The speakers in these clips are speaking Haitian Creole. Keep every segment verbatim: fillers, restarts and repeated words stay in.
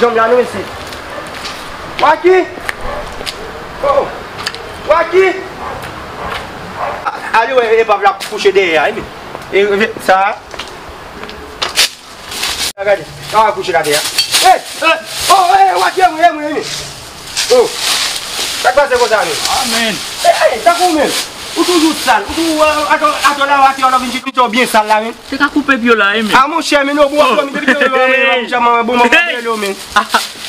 Janm la non isit. Waki! Oh! Waki! Ale wè epav la kouche dèyè a, wi. E, e, sa. Gade, sa va kouche la dèyè. Hey! Hey! Oh, hey, Waki, e mwen, e mwen, e mwen. Oh! Sa k pase konsa, men? Amen. Hey, hey, tankou menm. Ou toujou sal. Ou toujou, atò, atò la, Waki, ou vin chita byen sal la, men. Te ka koupe pye w la, wi, men. A monchè, men non, bon, w ap dòmi depi lè, men, monchè, mwen, bon, mwen pa rele w, men.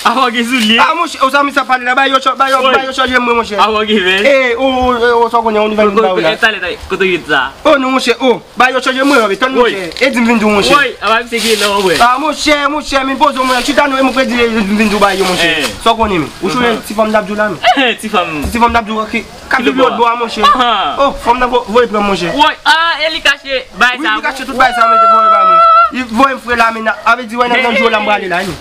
Avan gen soulye. A monchè, o sa, men sa pale la, ba yo, ba yo, ba yo chanje mwen, monchè. Avan gen vès. E, o, o, o, sa w konnen, yon nouvèl moun ba w la. Talè, talè, kote w jwenn sa? O non, monchè, o, ba yo chanje mwen, tann, monchè. E di m vin di w, monchè. Woy, a pa misye ki la, wè. A monchè, monchè, men poze w, mwen, chita nou, e mwen predi, e di m vin di w ba yo, monchè. Sa w konnen, men. Ou chonje ti fanm n ap di w la, men. Ti fanm. Ti fanm n ap di w, ok. K ap viv lòt bò a, monchè. Oh, fanm nan vo-, voye pran m, monchè. Woy, ah, e li kache bay sa. Wi, li kache tout bay sa, mete voye ba mwen. Li voye m fre la, men a vle di, wè, nan, nan jou la, m prale la, wi.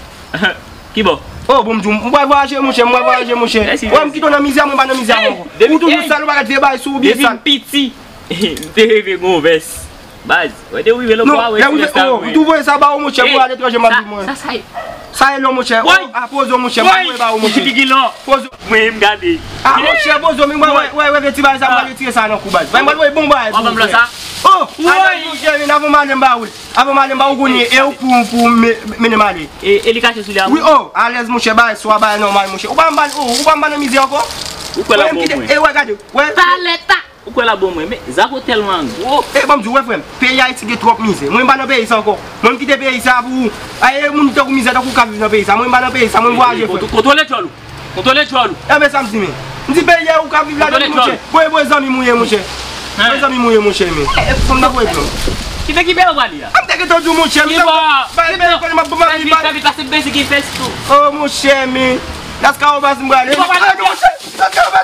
Ki bò? Oh, bon, m di w, m pral vwayaje, monchè, m pral vwayaje, monchè. Wè, m kite w nan mizè, mwen pa nan mizè ankò. Ou toujou sal, ou pa ka vye bay sou ou byen sal. Depi m piti, m te reve gon vès. Baz, wè, te rive lòt bò a, wè, ti vès la, oh, mwen. Ou tou voye sa ba ou, monchè, pou aletranje, m ap di mwen. Sa, sa, sa. Sa e lò, monchè. Woy! Oh, a poze w, monchè, m ap voye ba ou, monchè. Li pi ki lò. Poze w. Mwen, m gade. A, monchè, poze w, men, wè, wè, wè, ti bagay sa, m pral retire sa nan kou, baz. Mwen, mwen, wè, bon bagay, monchè. Oh, woy! Monchè, men avan m ale, m ba ou. Avan m ale, m ba ou konnen, e ou pou, pou me-, mennen m ale. E, e li kache sou li a, wi, oh, alèz, monchè, bagay, swa bagay nòmal, monchè. Ou pa m ban, oh, ou pa m ban nan mizè ankò. Ou kwè l ap bon, mwen. E, wè, gade, wè. Talè ta. Ou kwè l ap bon mwen, men zafè w tèlman gwo. E ban m di w, wè, frè m, peyi Ayiti gen twòp mizè. Mwen, m pa nan peyi sa ankò. Mwen, m kite peyi sa pou, a, e moun tankou mizè, tankou w ka viv nan peyi sa. Mwen, m pa nan peyi sa, mwen, m vwayaje, frè m. Kontwole djòl ou. Kontwole djòl ou. E, men sa m di, men. M di peyi a, ou ka viv ladan, monchè. Kontwole djòl ou. Bon, e, bon, zanmi m ou ye, monchè. Bon, zanmi m ou ye, monchè, men. E, e, fò m ta voye pran. Ki fè ki bè w prale a? A, m te gentan di w, monchè, m te ba, ba, ba, konnen m ap, m ap, m ap, m ap. Fè vit, fè vit, pase bezi ki fès tou. Oh, monchè, men. Laskawobas m prale. Ou pa prale, monchè. Laskawobas.